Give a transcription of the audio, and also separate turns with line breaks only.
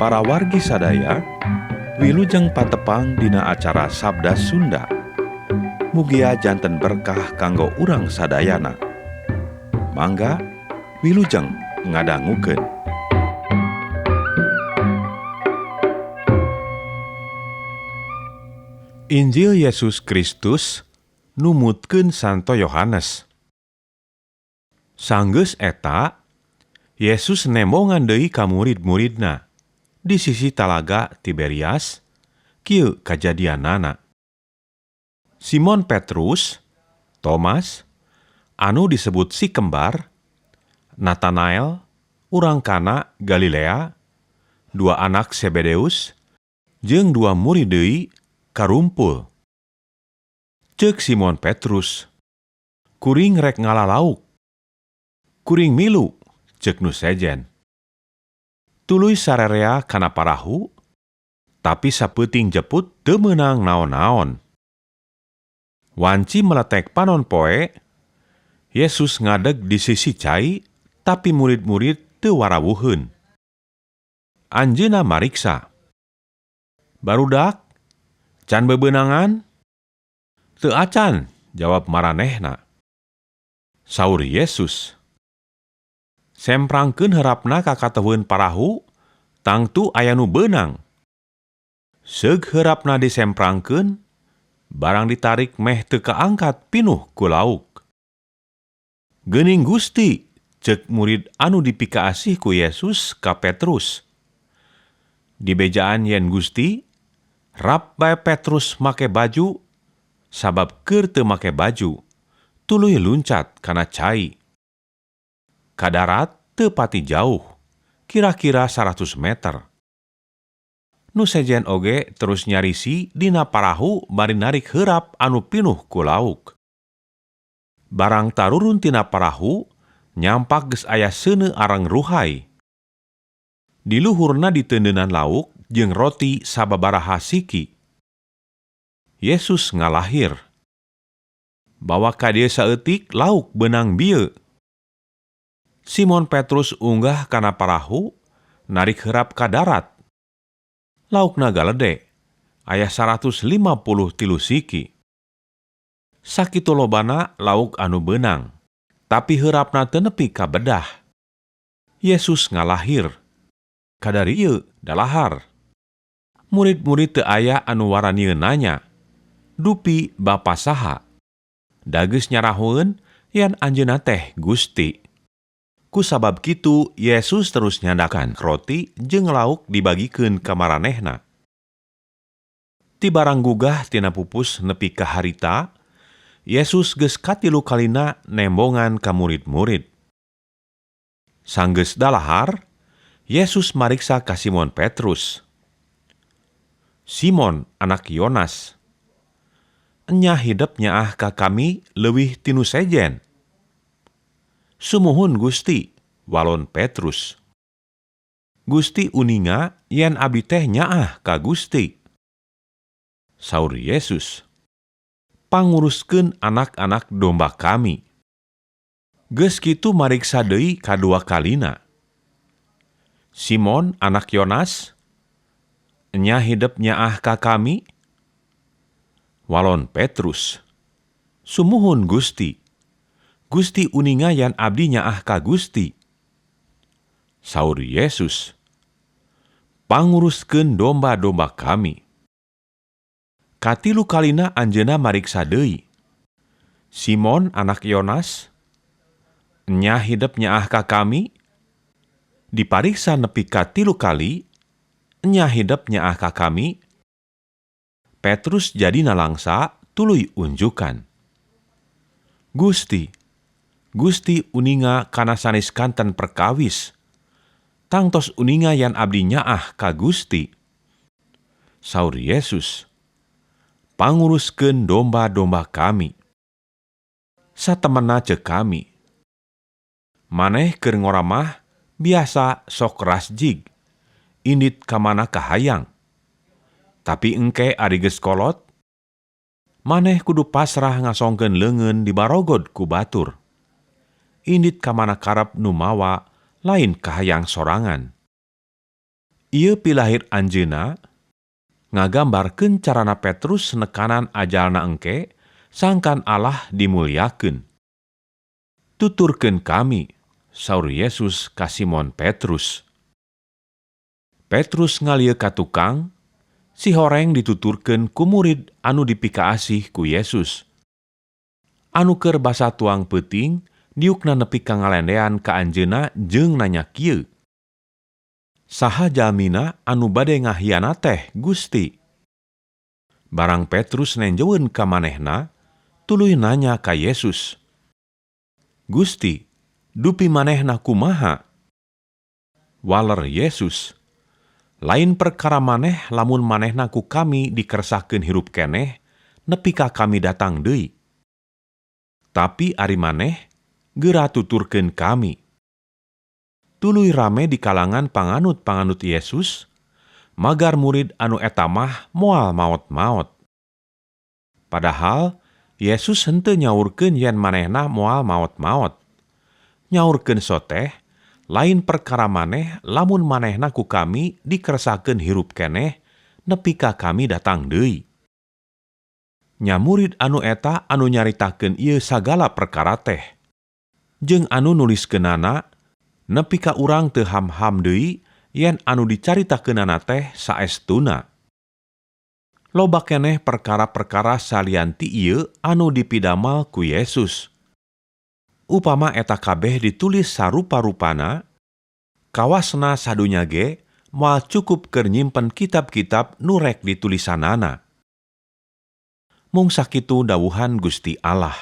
Para wargi sadaya, wilujeng patepang dina acara Sabda Sunda. Mugia janten berkah kanggo urang sadayana. Mangga wilujeng ngadangukeun. Injil Yesus Kristus numutkeun Santo Yohanes. Sanggeus eta, Yesus nembongan deui ka murid-muridna di sisi talaga Tiberias, kieu kajadianana. Simon Petrus, Thomas, anu disebut si kembar, Natanael, urang Kana Galilea, dua anak Zebedeus, jeung dua murid deui karumpul. Ceuk Simon Petrus, "Kuring rek ngala lauk." "Kuring milu," ceuk nu sejen. Tuluy sarerea kana parahu, tapi sapeuting jeput teu meunang naon-naon. Wanci meletek panon poe, Yesus ngadeg di sisi cai, tapi murid-murid teu warawuheun. Anjeunna mariksa. "Barudak, can bebeunangan?" "Teu acan," jawab maranehna. Saur Yesus, "Semprangkeun heurapna ka kateuheun parahu, tangtu aya nu beunang." Seug heurapna disemprangkeun, barang ditarik meh teu kaangkat pinuh ku lauk. "Geuning Gusti," ceuk murid anu dipikaasih ku Yesus ka Petrus. Dibejaan yen Gusti, rap bae Petrus make baju, sabab keur teu make baju, tuluy luncat kana cai. Ka darat teu pati jauh, kira-kira 100 meter. Nu sejen oge terus nyarisi dina parahu bari narik heurap anu pinuh ku lauk. Barang tarurun tina parahu, nyampak geus aya seuneu arang ruhay. Di luhurna diteundeunan lauk jeung roti sababaraha siki. Yesus ngalahir. "Bawa ka dieu saeutik lauk beunang bieu." Simon Petrus unggah kana parahu, narik heurap ka darat. Laukna galede, aya 153 siki. Sakitu lobana lauk anu beunang, tapi heurapna teu nepi ka bedah. Yesus ngalahir. "Kadari ieu dalahar." Murid-murid teu aya anu waranieun nanya, "Dupi Bapa saha?" Da geus nyarahoeun yen anjeunna teh Gusti. Ku sabab kitu Yesus terus nyandakan roti jeung lauk dibagikeun ka maranehna. Ti barang gugah tina pupus nepi ka harita, Yesus geus katilu kalina nembongan ka murid-murid. Sanggeus dalahar, Yesus mariksa ka Simon Petrus. "Simon anak Yonas, enya hidep nyaah ka kami leuwih ti nu sejen?" "Sumuhun Gusti," walon Petrus. "Gusti uninga yen abdi teh nyaah ka Gusti." Saur Yesus, "Panguruskeun anak-anak domba kami." Geus kitu mariksa deui kadua kalina. "Simon anak Yonas, enya hidep nyaah ka kami?" Walon Petrus, "Sumuhun Gusti. Gusti uninga yen abdi nyaah ka Gusti." Saur Yesus, "Panguruskeun domba-domba kami." Katilu kalina anjeunna mariksa deui. "Simon anak Yonas, enya hidep nyaah ka kami?" Dipariksa nepi ka tilu kali, "Enya hidep nyaah ka kami?" Petrus jadi nalangsa tuluy unjukan. "Gusti, Gusti uninga kana sanes kanten perkawis. Tangtos uninga yen abdi nyaah ka Gusti." Saur Yesus, "Panguruskeun domba-domba kami. Satemena ceuk kami, maneh keur ngora mah biasa sok rasjig, indit ka mana kahayang. Tapi engke ari geus kolot, maneh kudu pasrah ngasongkeun leungeun dibarogod ku batur. Indit ka mana karep nu mawa, lain kahayang sorangan." Ieu pilahir anjeunna ngagambarkeun carana Petrus nekanan ajalna engke sangkan Allah dimulyakeun. "Tuturkeun kami," saur Yesus ka Simon Petrus. Petrus ngalieu ka tukang, sihoreng dituturkeun ku murid anu dipikaasih ku Yesus. Anu keur basa tuang peuting, diukna nepi ka ngalendean ka anjeunna jeung nanya kieu, "Saha jalmina anu bade ngahianat teh, Gusti?" Barang Petrus nenjoeun ka manehna, tuluy nanya ka Yesus, "Gusti, dupi manehna kumaha?" Waler Yesus, "Lain perkara maneh lamun manehna ku kami dikersakeun hirup keneh nepi ka kami datang deui. Tapi ari maneh, geura tuturkeun kami." Tuluy rame di kalangan panganut-panganut Yesus, magar murid anu eta mah moal maot-maot. Padahal Yesus henteu nyaurkeun yen manehna moal maot-maot. Nyaurkeun soteh, lain perkara maneh lamun manehna ku kami dikersakeun hirup keneh nepi ka kami datang deui. Nya murid anu eta anu nyaritakeun ieu sagala perkara teh. Jeung anu nuliskeunana, nepi ka urang teu ham-ham deui yen anu dicaritakeunana teh saestuna. Loba keneh perkara-perkara salian ti ieu anu dipidamal ku Yesus. Upama eta kabeh ditulis sarupa-rupana, kawasna sadunya ge moal cukup keur nyimpen kitab-kitab nu rek ditulisanana. Mung sakitu dawuhan Gusti Allah.